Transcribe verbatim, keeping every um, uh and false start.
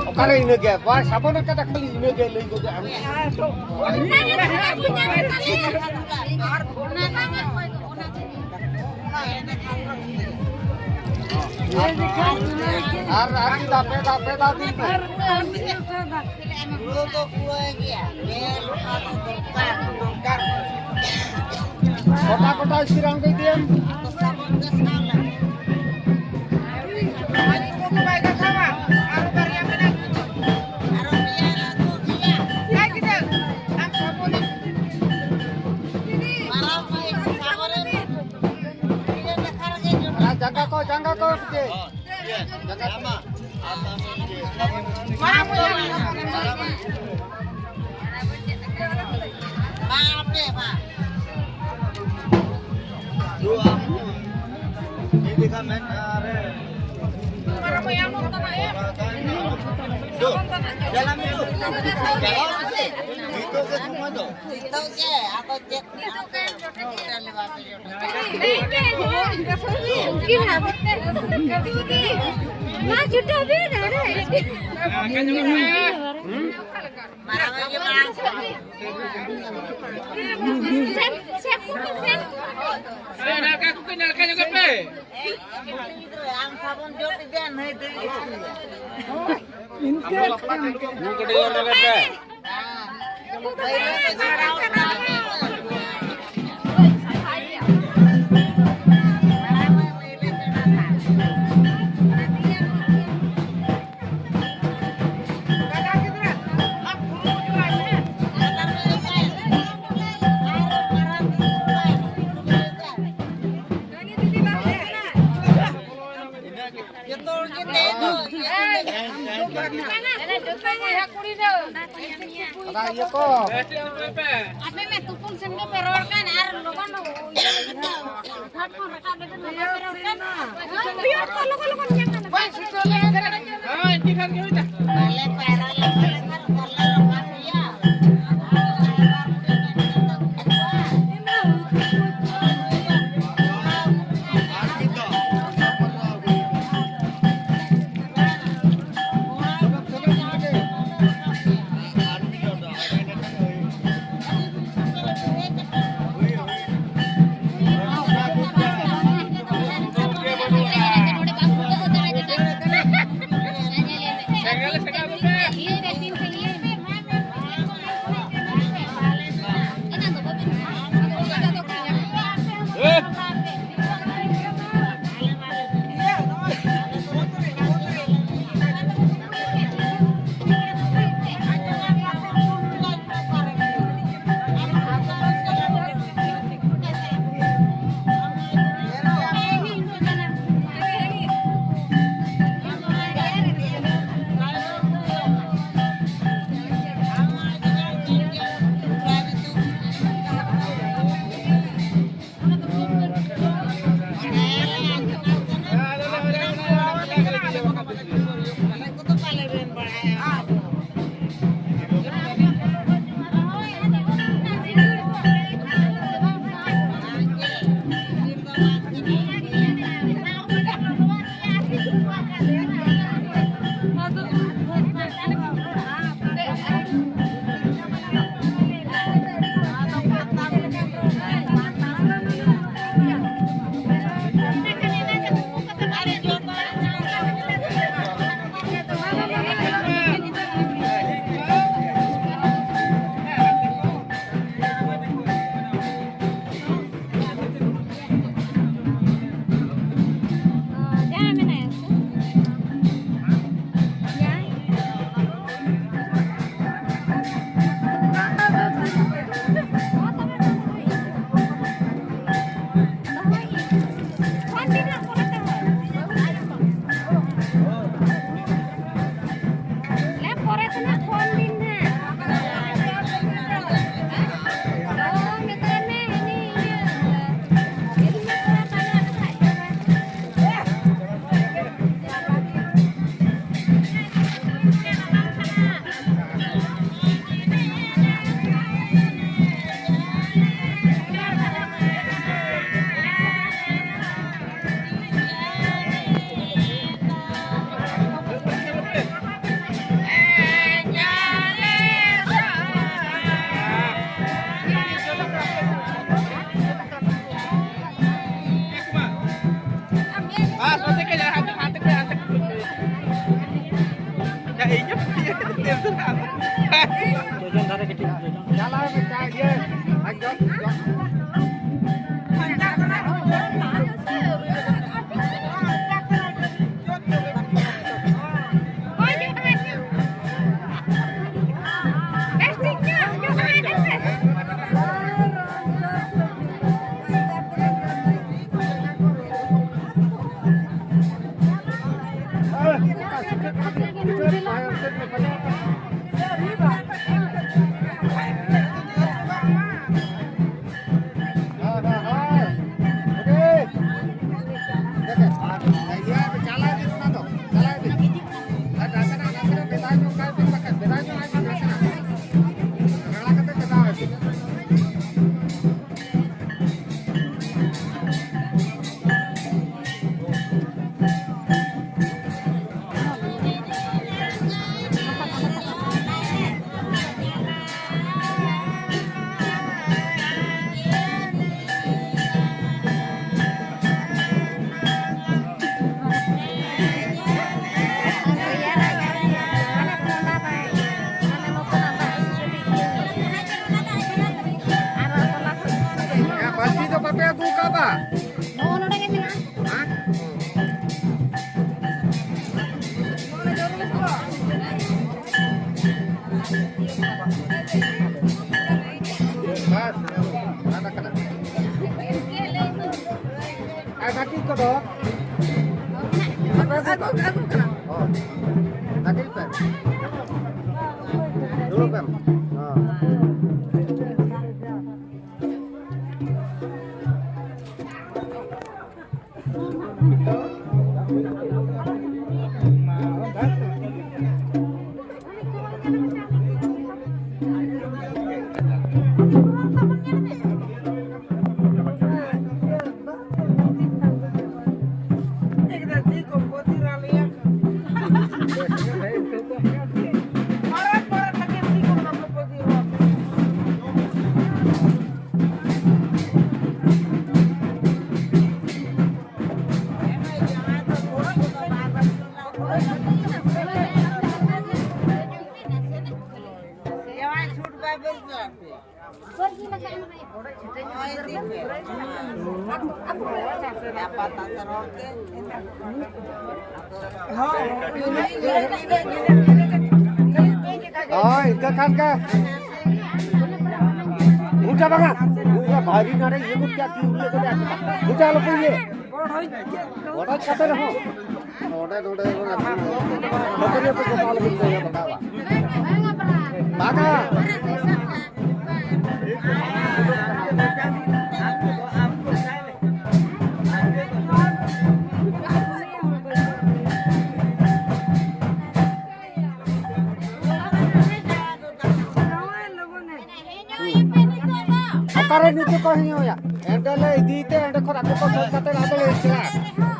ᱚᱠᱟᱨᱮ ᱤᱱᱟᱹᱜᱮ? ᱵᱟᱭ ᱥᱟᱵᱚᱱ ᱟᱠᱟᱫᱟ, ᱠᱷᱟᱹᱞᱤ ᱤᱱᱟᱹᱜᱮ ᱞᱟᱹᱭ ᱜᱚᱫᱮ ᱟᱢ᱾ ᱟᱨ, ᱟᱨ ᱫᱟᱯᱮ, ᱫᱟᱯᱮ, ᱫᱟᱯᱮ᱾ ᱦᱩᱲᱩ ᱫᱚ ᱠᱩᱲᱟᱹᱭ ᱜᱮᱭᱟ᱾ ᱯᱮ ᱞᱚᱴᱟ ᱫᱚ ᱫᱚᱨᱠᱟᱨ, ᱫᱚᱨᱠᱟᱨ᱾ ᱠᱚᱴᱟ, ᱠᱚᱴᱟ ᱤᱥᱤ ᱨᱟᱝ ᱠᱚ ᱤᱫᱤᱭᱮᱢ? ᱥᱟᱵᱚᱱ ᱜᱮ ᱥᱟᱵ ᱞᱟᱹᱜᱤᱫ᱾ ᱟᱨ ᱵᱟᱨᱭᱟ ᱢᱮᱱᱟᱜ᱾ ᱟᱨᱚ ᱯᱮᱭᱟ ᱨᱟᱝ ᱠᱚ ᱯᱮᱭᱟ᱾ ᱦᱮᱸ ᱜᱤᱫᱟᱹᱨ, ᱟᱢ ᱥᱟᱵᱚᱱ ᱤᱫᱤ᱾ ᱢᱟᱨᱟᱝ ᱢᱟᱹᱭ ᱥᱟᱵᱚᱱ ᱨᱮ ᱤᱭᱟᱹ ᱞᱮᱠᱷᱟ ᱨᱮᱜᱮ ᱡᱚᱴᱟᱣ᱾ ᱡᱟᱸᱜᱟ ᱠᱚ, ᱡᱟᱸᱜᱟ ᱠᱚ ᱪᱮ? ᱱᱤᱛᱚᱜ ᱜᱮ ᱟᱫᱚ ᱪᱮᱫ? ᱢᱟ ᱪᱷᱩᱴᱟᱹᱣ ᱵᱤᱱ, ᱟᱨᱮ᱾ ᱥᱮᱱ, ᱥᱮᱱ, ᱥᱮᱱ᱾ ᱱᱟᱲᱠᱟ ᱠᱚ ᱠᱟᱹᱡ ᱱᱟᱲᱠᱟ ᱧᱚᱜᱚᱜ ᱯᱮ᱾ ᱟᱢ ᱥᱟᱵᱚᱱ ᱡᱚᱴ ᱤᱫᱤᱭᱟ, ᱱᱟᱹᱭ ᱫᱟᱹᱭ ᱤᱥᱠᱩᱞ᱾ ᱤᱱᱠᱟᱹ ᱧᱩ ᱠᱟᱹᱴᱤᱡ ᱚᱨ ᱞᱮᱜᱮ ᱯᱮ᱾ ᱡᱚᱛᱚ ᱦᱚᱲ ᱜᱮ ᱛᱮᱦᱮᱧ ᱫᱚ ᱤᱭᱟᱹ ᱠᱚ ᱞᱟᱹᱭᱟ᱾ ᱟᱫᱚ ᱤᱭᱟᱹ ᱠᱚ᱾ ᱟᱯᱮ ᱢᱟ ᱛᱩᱯᱩᱱ ᱥᱮᱱ ᱜᱮᱯᱮ ᱨᱚᱲ ᱠᱟᱱ ᱟᱨ ᱞᱚᱜᱚᱱ ᱤᱭᱟᱹ ᱞᱟᱹᱜᱤᱫ ᱫᱚ ᱜᱷᱟᱴ ᱠᱷᱚᱱ ᱨᱟᱠᱟᱵ ᱞᱟᱹᱜᱤᱫ ᱫᱚ ᱵᱟᱯᱮ ᱨᱚᱲ ᱠᱟᱱ᱾ ᱵᱟᱭ ᱥᱮᱴᱮᱨ ᱞᱮᱱ ᱠᱷᱟᱱ᱾ ᱦᱳᱭ, ᱮᱱᱛᱮ ᱠᱷᱟᱱ ᱜᱮ ᱦᱩᱭᱱᱟ᱾ ᱵᱟᱞᱮ ᱯᱟᱭᱨᱟ ᱞᱮᱱᱠᱷᱟᱱ ᱵᱟᱞᱮ ᱨᱟᱠᱟᱵ ᱯᱮᱭᱟ᱾ ᱚᱠᱟ ᱵᱟ? ᱱᱚᱜᱼᱚ ᱱᱚᱰᱮ ᱜᱮ ᱢᱮᱱᱟᱜᱼᱟ᱾ ᱦᱮᱸ? ᱵᱟᱥ, ᱟᱫ ᱟᱠᱟᱱᱟ᱾ ᱟᱨ ᱵᱟᱹᱠᱤ ᱠᱚᱫᱚ? ᱟᱯᱮ ᱟᱹᱜᱩ ᱠᱚ? ᱟᱹᱜᱩ ᱠᱟᱱᱟ᱾ ᱦᱳᱭ᱾ ᱟᱹᱜᱩᱭ ᱯᱮ᱾ ᱫᱩᱲᱩᱵ ᱯᱮ᱾ ᱦᱳᱭ᱾ ᱦᱳᱭ, ᱤᱱᱠᱟᱹ ᱠᱷᱟᱱ ᱜᱮ᱾ ᱩᱱᱠᱟ ᱵᱟᱝᱟ, ᱩᱱᱠᱟ ᱵᱷᱟᱹᱨᱤ ᱱᱚᱰᱮ ᱤᱭᱟᱹ ᱜᱚᱫ ᱠᱮᱫ ᱛᱤᱧ, ᱤᱭᱟᱹ ᱜᱚᱫ ᱠᱮᱫ᱾ ᱩᱱᱠᱟ ᱟᱞᱚ ᱯᱮ ᱤᱭᱟᱹ᱾ ᱜᱚᱰᱚᱡ ᱠᱟᱛᱮ ᱨᱮᱦᱚᱸ᱾ ᱱᱚᱰᱮ, ᱱᱚᱰᱮ, ᱱᱚᱰᱮ᱾ ᱵᱟᱹᱴᱟᱹᱨᱤᱭᱟᱹ ᱯᱮ ᱡᱚᱢᱟ, ᱟᱞᱚ ᱯᱮ ᱡᱚᱢᱟ, ᱵᱟᱝᱟ᱾ ᱵᱟᱝᱟ᱾ ᱚᱠᱟᱨᱮ ᱱᱤᱛᱚᱜ ᱠᱚ ᱦᱤᱧᱚᱭᱟ? ᱮᱸᱰᱮ ᱞᱮ ᱤᱫᱤᱭ ᱛᱮ, ᱮᱸᱰᱮ ᱠᱷᱚᱱ ᱟᱠᱚ ᱠᱚ ᱥᱟᱹᱛ ᱠᱟᱛᱮ ᱟᱫᱚ ᱞᱮ ᱪᱟᱞᱟᱜᱼᱟ᱾